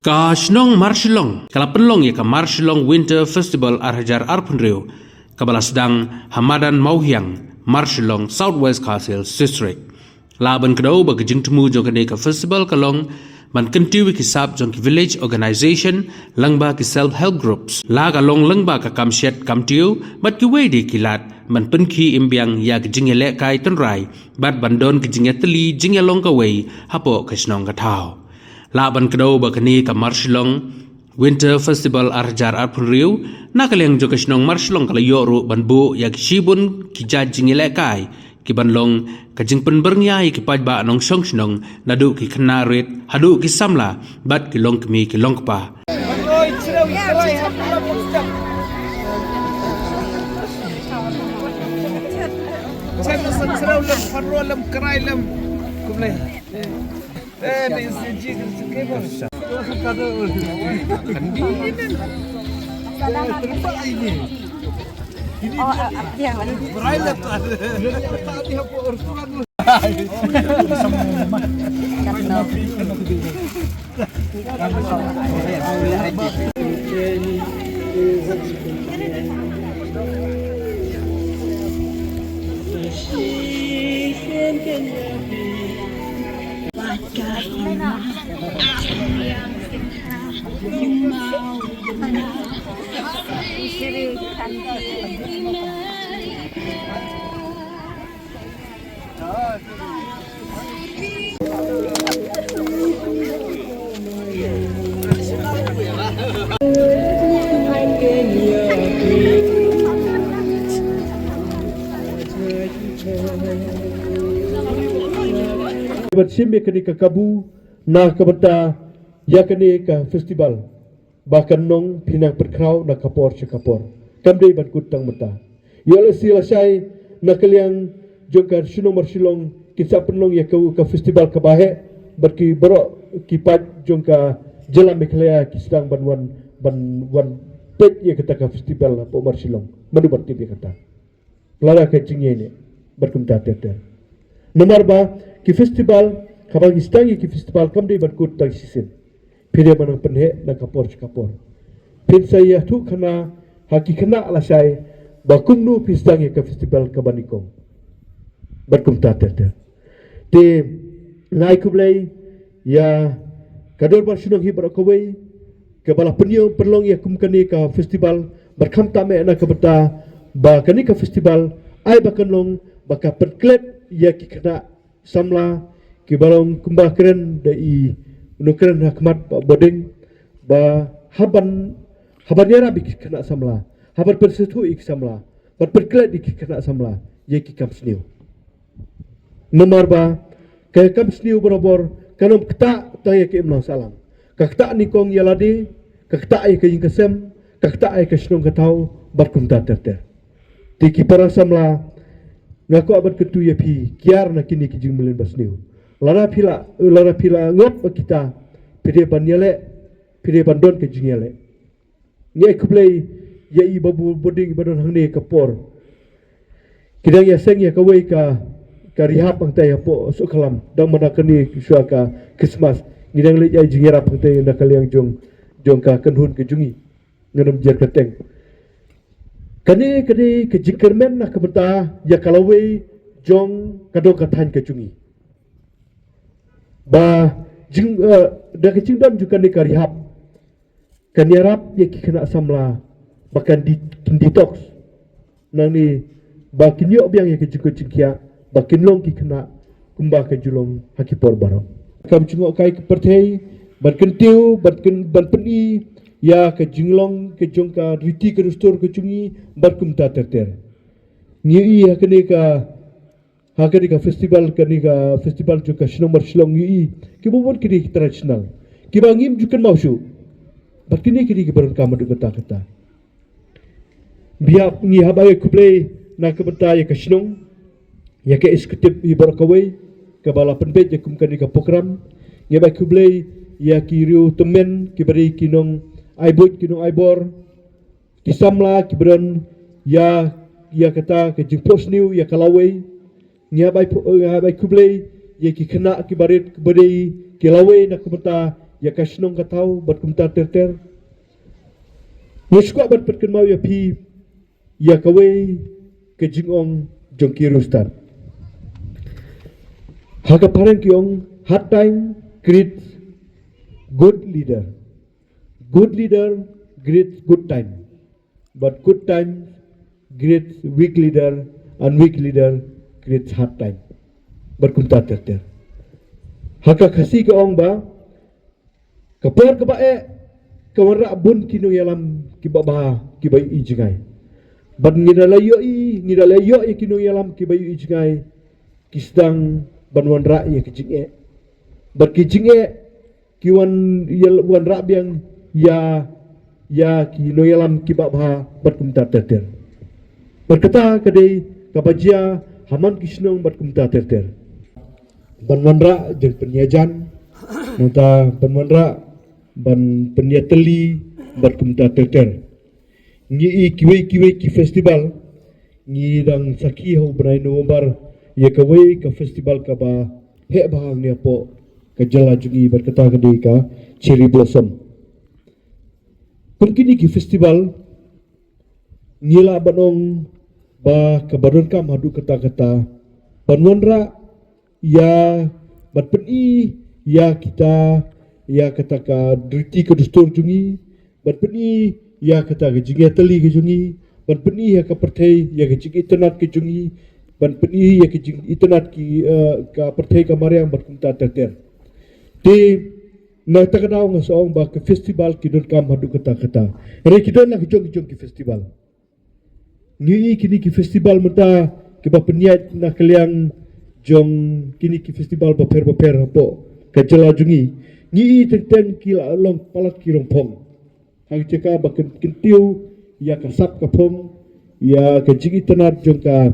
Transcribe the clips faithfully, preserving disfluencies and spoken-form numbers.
Ka shnong Marshillong ka la pynlong ïa ka Marshillong Winter Festival ar hajar arphew hynriew, kaba la sdang ha madan Mawhiang, Marshillong, South West Khasi Hills District. La ban kdew ba ka jingthmu jong kane ka festival ka long ban kyntiew ïa ki sap jong ki village organization lyngba ki self help groups. La ka long lyngba ka kam shet kam tiew bad kiwei de ki lad ban pynkhie im biang ïa ka jingïalehkai tynrai bad ban don ka jingïatylli jingïalong kawei hapoh ka shnong ka thaw. La ban kdew ba kane ka Marshillong Winter Festival ar hajar arphew hynriew na ka liang jong ka shnong Marshillong ka la ïoh ruh ban buh ïa ki shibun ki jait jingïalehkai ki ban long ka jingpynbyrngia ïa ki paidbah nongshong shnong, naduh ki khynnah rit haduh ki samla bad ki longkmie ki longkpa. Ban shim ïa kane ka kabu na ka bynta ïa kane ka festival. Ba kan long pynang pyrkhraw na ka por sha ka por. Kam dei ban kut tang mynta. Ïoh lehse lashai na ka liang jong ka shnong Marshillong kin sa pynlong ïa ka, ka festival kaba heh bad ki baroh ki paid jong ka jylla Meghalaya ki sdang ban wan, ban wan peit ïa kata ka festival hapoh Marshillong. Mano ban tip ïa kata. Lada ka jingïaineh bad kumta ter ter. Namar ba ki festival, kaba ngi sdang ïa ki festival kam dei ban kut tang shisien. Phi dei ban nang pynheh na ka por sha ka por. Phin sa ïathuh khana ha ki khynnah lashai ba kumno phi sdang ïa ka festival kaba nyngkong. Bad kumta ter ter. Te nga ai khublei ïa ka dorbar shnong hi baroh kawei kaba la pynïoh pynlong ïa kum kane ka festival bad khamtam eh na ka bynta ba kane ka festival ai ba kan long ba ka pynklet ïa ki khynnah samla kiba long kumba kren da i, u nongkren ha khmat Bah Bording, ba haba, haba ïarap ïa ki khynnah samla, haba pynsngewthuh ïa ki samla, ba pynklet ïa ki khynnah samla ïa ki kam sniew. Namar ba ka kam sniew barabor kan ym ktah tang ïa ka imlang sahlang. Ka ktah nyngkong ïa lade, ka ktah ïa ka ïing ka sem, ka ktah ïa ka shnong ka thaw bad kumta ter ter. Te ki para samla, nga kwah ban kyntu ïa phi kiar na kine ki jingmlien basniew. Lada phi la, lada phi la ngop ba kita, phi dei ban ïaleh, phi dei ban don ka jingïaleh. Ngi ai khublei ïa i Bah Bording ba don hangne ka por. Ki dang ïaseng ïa kawei ka, ka rihab hangtai hapoh Sohkhlam. Dang mynta kane shuwa ka Christmas. Ngi dang leit ai jingïarap hangtai na ka liang jong, jong ka kynhun ka jong ngi. Ngan ym jer kyrteng. Kane, kane ka jingkyrmen na ka bynta ïa ka lawei jong ka dong ka thaiñ ka jong ngi. Ba jing, eh, da ka jingdon jong kane ka rihab. Kan ïarap ïa ki khynnah samla ba kan di, kin detox. Nangne ba kin ïoh biang ïa ka jingkoit jingkhiah, ba kin long ki khynnah kumba ka ju long ha ki por baroh. Kam jngoh kai ka pyrthei, ban kyntiew, ban kyn, ban pyni ïa ka jinglong ka jong ka riti ka dustur ka jong ngi, bad kumta ter ter. Ngi ïohi ha kane ka Ha kane ka festival, kane ka festival jong ka shnong Marshillong ngi i kiba bun ki dei traditional, kiba ngim ju kynmaw shuh. Bad kine ki dei kiba donkam haduh katta katta. Biang ngi hap ai khublei na ka bynta ïa ka shnong, ïa ka executive hi baroh kawei kaba la pynbeit ïa kum kane ka program. Ngi hap ai khublei ïa ki riew tymmen kiba dei ki nong ai buit, ki nong ai bor, ki samla kiba don ïa, ïa kata ka jingphohsniew ïa ka lawei. Ngi hap ai pho-, ngi hap ai khublei ïa ki khynnah kiba rit kiba dei ki lawei na ka bynta ïa ka shnong ka thaw bad kumta ter ter. Nga sngewkwah ban pynkynmaw ïa phi ïa kawei ka jingong jong ki riewstad. Ha ka phareng ki ong, hard time creates good leader. Good leader creates good time. But good time creates weak leader, and weak leader creates hard time. Bad kumta ter ter. Ha ka Khasi ka ong ba, ka por kaba eh, ka wanrah bun ki nongïalam kiba bha, kiba ïohi jngai. Bad ngi da la ïohi, ngi da la ïohi ki nongïalam kiba ïohi jngai, ki sdang ban wanrah ïa ki jingeh. Bad ki jingeh, ki wan, ïa, wanrah biang ïa, ïa ki nongïalam kiba bha bad kumta ter ter. Bad kata ka dei kaba jia ha man ki shnong bad kumta ter ter. Ban wanrah jingpynïajan, nangta ban wanrah ban pynïatylli bad kumta ter ter. Ngi i kiwei kiwei ki festival, ngi dang sakhi ha u bnai November ïa kawei ka festival kaba heh bha hangne hapoh ka jylla jong ngi bad kata ka dei ka Cherry Blossom. Kum kine ki festival, ngi lah ban ong ba kaba donkam haduh katta katta ban wanrah ïa, ban pyni ïa kita, ïa kata ka riti ka dustur jong ngi, ban pyni ïa kata ka jingïatylli ka jong ngi, ban pyni ïa ka pyrthei, ïa ka jingitynnad ka jong ngi, ban pyni ïa ka jingitynnad ki, eh, ka pyrthei ka mariang bad kumta ter ter. Te na kata ka daw nga sa ong ba ki festival ki donkam haduh katta katta. Hynrei ki don la ki jong ki jong ki festival. Ngi i kine ki festival mynta kiba pynïaid na ka liang jong kine ki festival bapher bapher hapoh ka jylla jong ngi. Ngi i teng teng ki la long palat ki rong phong. Ha ka jaka ba kyn-, kyntiew ïa ka sap ka phong, ïa ka jingitynnad jong ka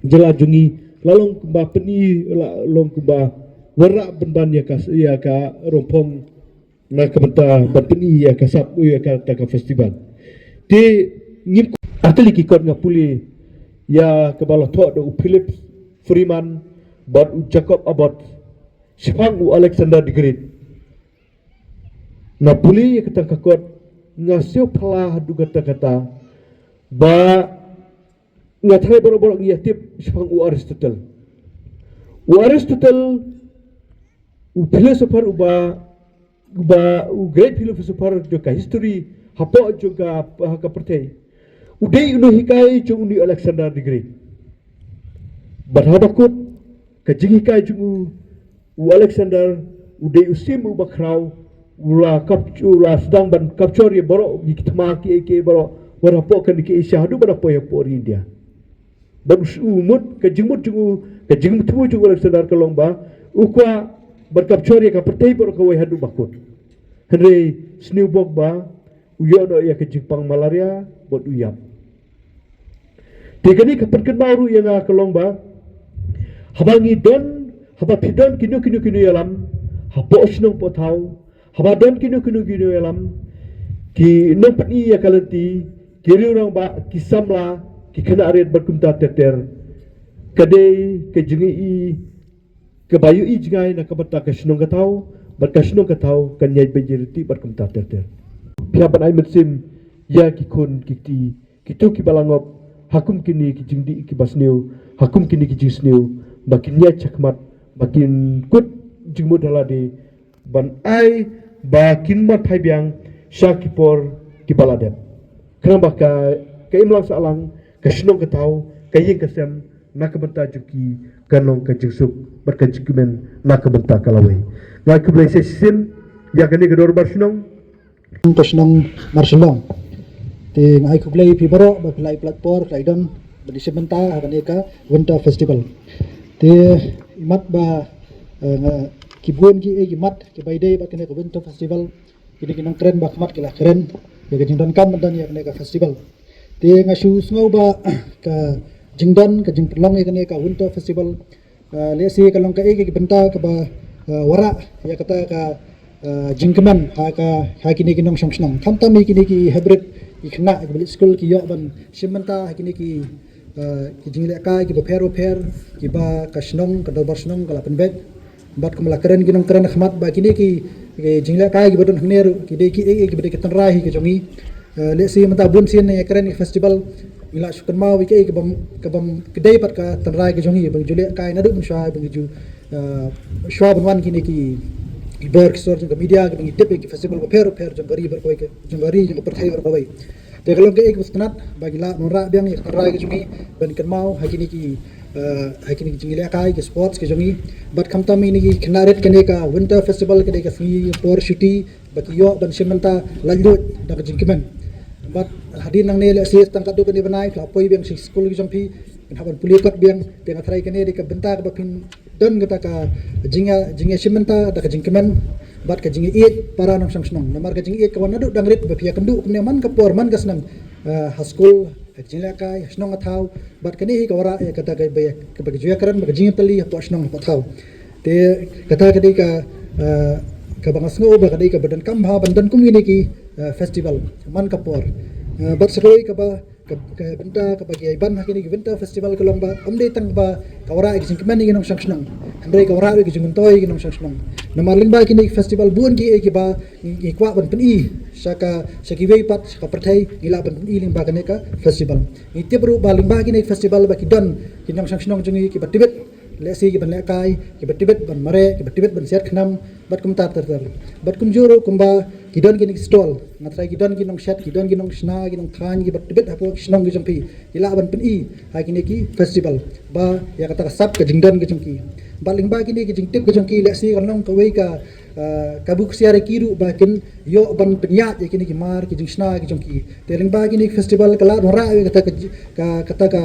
jylla jong ngi, la long kumba pyni, la long kumba wanrah pynban ïa ka, ïa ka rong phong na ka bynta ban pyni ïa ka sap, ïa kata ka festival. Te ngim, ha kali ki kot nga pule ïa kaba la thoh da u Philip Freeman bad u Jacob Abbott shaphang u Alexander the Great. Nga pule ïa kata ka kot, nga sngewphylla haduh katta katta ba nga tharai baroh baroh ngi ïa tip shaphang u Aristotle. U Aristotle, u philosopher uba, uba, u great philosopher jong ka history hapoh jong ka, ha ka pyrthei. U dei u nonghikai jong u Alexander the Great. Bad haba kut ka jinghikai jong u, u Alexander u dei u sim uba khraw, u la kap-, u la sdang ban capture ïa baroh ki thma kiei kiei baroh, wat hapoh kane ka Asia haduh bad hapoh ïa hapoh ri India. Bad u s-, u mut, ka jingmut jong u, ka jingthmu jong u Alexander ka long ba u kwah ban capture ïa ka pyrthei baroh kawei haduh ba kut. Hynrei sniew bok ba u ïoh noh ïa ka jingpang malaria bad u ïap. Te kane ka pynkynmaw ruh ïa nga ka long ba haba ngi don, haba phi don kino kino kino ïalam hapoh shnong poh thaw, haba don kino kino kino ïalam, ki nongpyni ïa ka lynti, ki riewrangbah, ki samla, ki khynnah rit bad kumta ter ter, ka dei ka jingïohi kaba ïohi jngai na ka bynta ka shnong ka thaw, bad ka shnong ka thaw kan ïaid beit ïa riti bad kumta ter ter. Phi hap ban ai mynsiem ïa ki khun ki kti, kito kiba la ngop ha kum kine ki jingdih kiba sniew, ha kum kine ki jingsniew, ba kin ïaid shakhmat, ba kin kut jingmut ha lade, ban ai ba kin mat phai biang sha ki por kiba la dep. Khnang ba ka, ka imlang sahlang, ka shnong ka thaw, ka ïing ka sem na ka bynta jong ki kan long ka jingsuk bad ka jingkmen na ka bynta ka lawei. Nga ai khublei sa shisien ïa kane ka dorbar shnong. Ka shnong Marshillong. Te nga ai khublei ïa phi baroh ba phi la ïa pynlait por, phi la ïa don ban ïashim bynta ha kane ka Winter Festival. Te imat ba, eh, nga, ki bun ki, eh, ki mat kiba ïadei bad kane ka Winter Festival. Kine ki nongkren ba khmat ki la kren ïa ka jingdonkam ban don ïa kane ka festival. Te nga shu sngew ba ka jingdon, ka jingpynlong ïa kane ka Winter Festival, eh, lehse ka long kaei ka bynta kaba, eh, wanrah ïa kata ka, eh, jingkmen ha ka, ha kine ki nongshong shnong. Khamtam ïa kine ki hybrid, ki khynnah kiba leit skul ki ïoh ban shim bynta ha kine ki, eh, ki jinglehkai kiba pher ba pher kiba ka shnong, ka dorbar shnong ka la pynbeit. Bad kumba la kren ki nongkren khmat ba kine ki, Ki jinglehkai kiba don hangne ruh ki dei ki, eh, kiba dei ki tynrai hi ki jong ngi. Eh, lehse mynta bun sien ïa kren ïa ki festival ngi la shu kynmaw ïa ki, eh, kaba, kaba ki dei pat ka tynrai ki jong ngi ba ngi ju lehkai naduh mynshuwa ba ngi ju, eh, shuwa ban wan kine ki, ki bor ki sor jong ka media kiba ngi tip ïa ki festival bapher bapher jong ka ri baroh kawei, jong ka ri jong ka pyrthei baroh kawei. Te ka long kaei kaba sngewtynnat ba ngi la wanrah biang ïa ka tynrai ka jong ngi ban kynmaw ha kine ki, eh, ha kine ki jinglehkai ki sports ki jong ngi. Bad khamtam ïa kine ki khynnah rit, kane ka Winter Festival ka dei ka sngi por shuti ba ki ïoh ban shim bynta laitluid da ka jingkmen. Bad hadien nangne lehse tang katto katne bnai phi la poi biang sha ki skul ki jong phi, phin hap ban pule kot biang. Te nga tharai kane dei ka bynta kaba phin don kata ka jingïa, jingïashim bynta da ka jingkmen bad ka jingïaieit para nongshong shnong. Namar ka jingïeit ka wan naduh dang rit ba phi ïakynduh kumne man ka por man ka snem, eh, ha skul, ha ka jinglehkai, ha shnong ha thaw, bad kane hi ka wanrah ïa kata kaba, kaba ka ju ïakren bad ka jingïatylli hapoh shnong hapoh thaw. Te kata ka dei ka, eh, kaba nga sngew ba ka dei kaba donkam bha ban don kum kine ki, eh, festival man ka por. Eh, bad sa kawei kaba ka, ka bynta kaba ki ïai ban ha kine ki Winter Festival ka long ba ym dei tang ba ka wanrah ïa ki jingkmen ïa ki nongshong shnong, hynrei ka wanrah ïa ki jingmyntoi ïa ki nongshong shnong. Namar lyngba kine ki festival bun kiei kiba ngi, ngi kwah ban pyni sha ka, sha kiwei pat, sha ka pyrthei, ngi lah ban pyni lyngba kane ka festival. Ngi tip ruh ba lyngba kine ki festival ba ki don ki nongshong shnong jong ngi kiba tbit, lehse kiban lehkai, kiba tbit ban mareh, kiba tbit ban siat khnam, bad kumta ter ter. Bad kumjuh ruh kumba ki don kine ki stall, nga tharai ki don ki nongshet, ki don ki nongshna, ki nongthaiñ, kiba tbit hapoh ki shnong ki jong phi, ki lah ban pyni ha kine ki festival ba ïa kata ka sap ka jingdon ka jong ki. Bad lyngba kine ki jingtip ka jong ki lehse kan long kawei ka, eh, ka buk ksiar ïa ki ruh ba kin ïoh ban pynïaid ïa kine ki mar ki jingshna ki jong ki. Te lyngba kine ki festival ka lah wanrah ïa kata ka ji-, ka, kata ka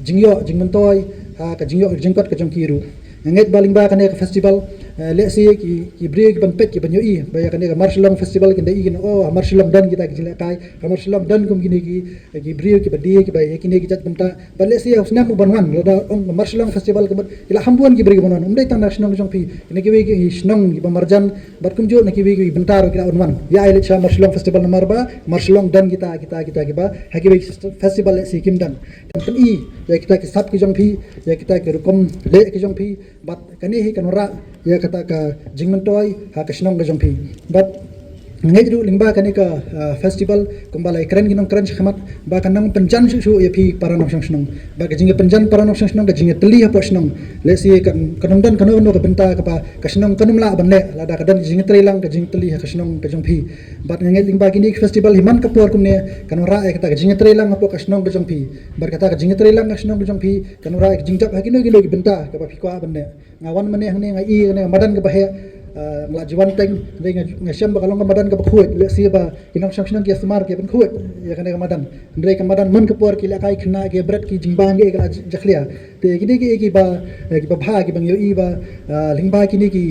jingïoh jingmyntoi ha ka jingïoh jingkot ka jong ki ruh. Nga ngeit ba lyngba kane ka festival, eh, lehse ki, ki briew kiban peit kiban ïohi ba ïa kane ka Marshillong Festival kin da i kin, oh, ha Marshillong don kita ki jinglehkai, ha Marshillong don kum kine ki, ki briew kiba die kiba ïa kine ki jait bynta. Bad lehse ha u snem uban wan lada ong ka Marshillong Festival ka mut ki la kham bun ki briew kiban wan, ym dei tang na shnong jong phi, na kiwei ki shnong kiba marjan bad kumjuh na kiwei ki bynta ruh ki la wan wan. Ïa ai leit sha Marshillong Festival namar ba Marshillong don kita, kita, kita kiba ha kiwei ki festival lehse kim don. Te pyni ïa kita ki sap ki jong phi, ïa kita ki rukom leh ki jong phi, bad kane hi kan wanrah ïa kata ka jingmyntoi ha ka shnong ka jong phi. Bad nga ngeit ruh lyngba kane ka, ah, festival kumba la ïakren ki nongkren shakhmat ba kan nang pynjan shuh shuh ïa phi para nongshong shnong. Bad ka jingïapynjan para nongshong shnong, ka jingïatylli hapoh shnong, lehse kan, kan ym don kano kano ka bynta kaba ka shnong kan ym lah ban leh lada ka don ka jingïatreilang, ka jingïatylli ha ka shnong ka jong phi. Bad nga ngeit lyngba kine ki festival hi man ka por kumne kan wanrah ïa kata ka jingïatreilang hapoh ka shnong ka jong phi. Bad kata ka jingïatreilang ka shnong ka jong phi kan wanrah ïa ka jingjop ha kino kino ki bynta kaba phi kwah ban leh. Nga wan mynne hangne nga i kane ka madan kaba heh, ah, nga la ju wan teng, hynrei nga, nga shem ba ka long ka madan kaba khuid, lehse ba ki nongshong shnong ki ïa sumar ki ïa pynkhuid ïa kane ka madan. Hynrei ka madan man ka por ki lehkai khynnah ki ïa bret ki jingbam ki ïa ka la jakhlia. Te kine ki, kiba, eh, kiba bha kiba ngi ïohi ba, ah, lyngba kine ki,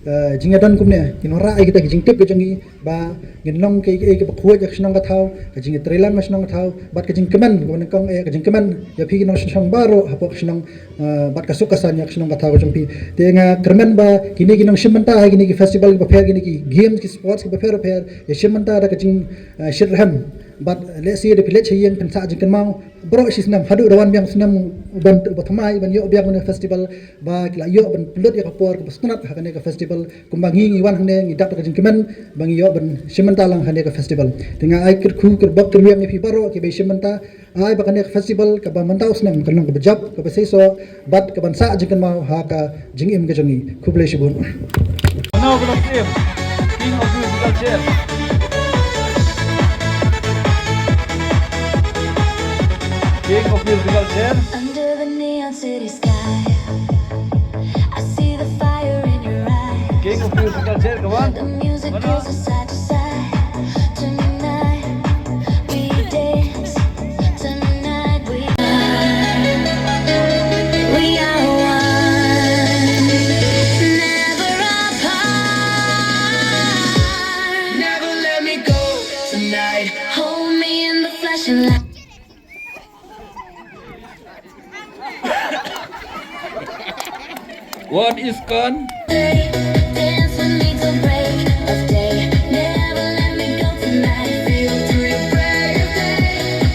ah, jingïadon kumne kin wanrah ïa kita ki jingtip ki jong ngi ba ngin long kaei kaei kaba khuid ïa ka shnong ka thaw, ka jingïatreilang ka shnong ka thaw, bad ka jingkmen, kaba nyngkong eh ka jingkmen ïa phi ki nongshong shnong baroh hapoh ka shnong, ah, bad ka suk ka saiñ ïa ka shnong ka thaw ka jong phi. Te nga kyrmen ba kine ki nongshim bynta ha kine ki festival kiba pher, kine ki games ki sports kiba pher pher, ïa shim bynta da ka jing, ah, shitrhem. Bad lehse da phi leit sha ïing phin sah jingkynmaw baroh shi snem haduh da wan biang snem uban, uba thymmai ban ïoh biang une festival ba ki la ïoh ban pynlut ïa ka por kaba sngewtynnat ha kane ka festival. Kumba ngi ngi wan hangne ngi dap da ka jingkmen ba ngi ïoh ban shim bynta lang ha kane ka festival. Te nga ai kyrkhu kyrbok kyrwiang ïa phi baroh kiba shim bynta, ai ba kane ka festival kaba mynta u snem kan long kaba jop, kaba seisoh bad kaban sah jingkynmaw ha ka jingim ka jong ngi. Khublei shibun. Mano ka long team? King of Musical Chair. King of Musical Chair. Under the neon city sky, I see the fire in your eyes. King of Musical Chair, come on. The music pulls us side to side. Tonight, we dance. Tonight, we, we are one. Never apart. Never let me go tonight. Hold me in the flashing light. What is gone? Dance with me till break of day. Never let me go tonight. Feel through your break of day.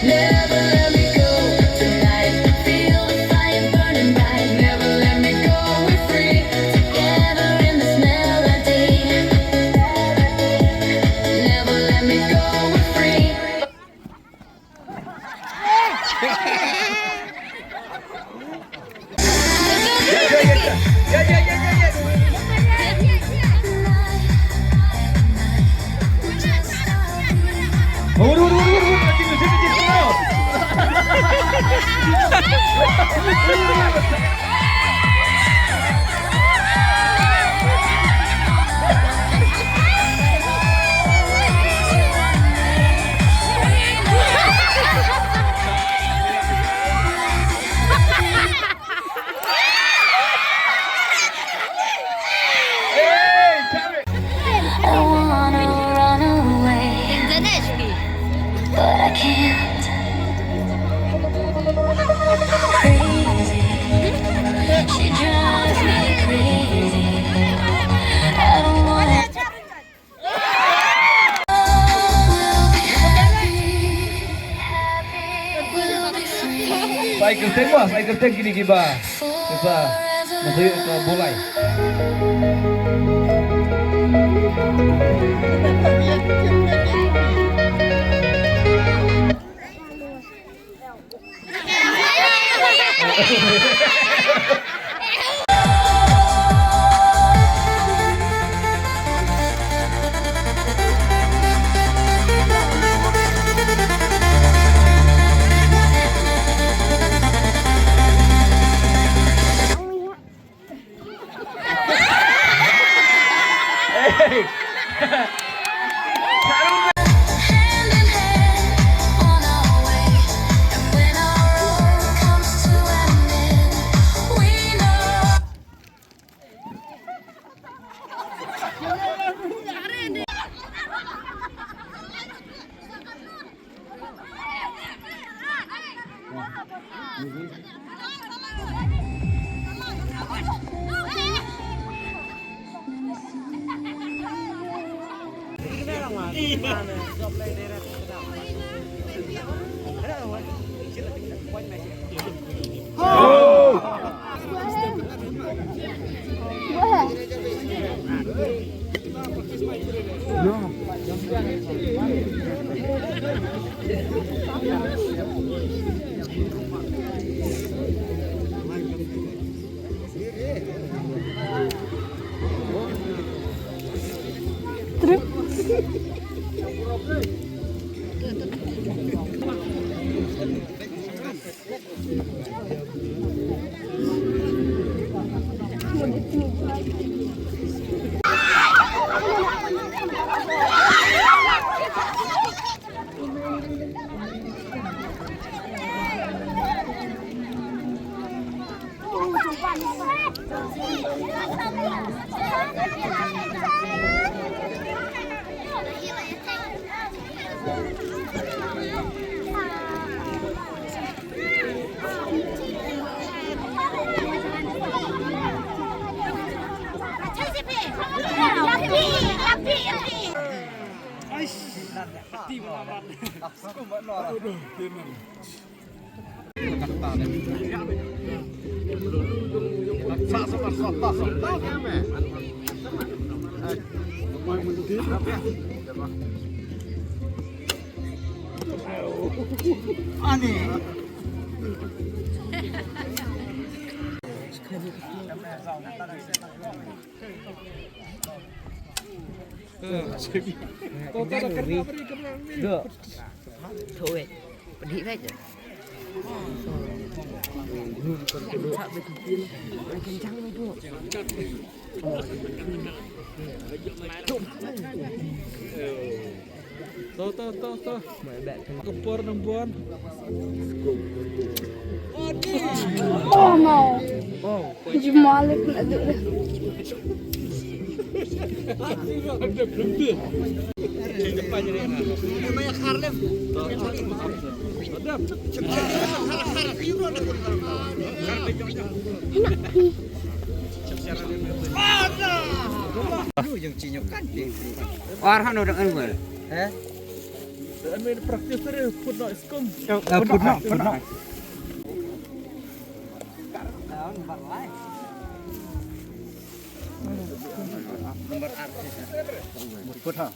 Never let me go tonight. Feel the fire burning bright. Never let me go. We're free together in this melody. I wanna run away, but I can't. Crazy, she drives me crazy. I don't wanna. Sa ai kyrteng ba, sa ai kyrteng kine kiba. Kiba. Masa ïoh ka bolai. To, to, to, to. Ka por nang bun. Oh no. Ji malik na duk. Ar hanu dang anwer. Eh? Practice tadi put no skum. Put no, put no. Number ar. Put ha.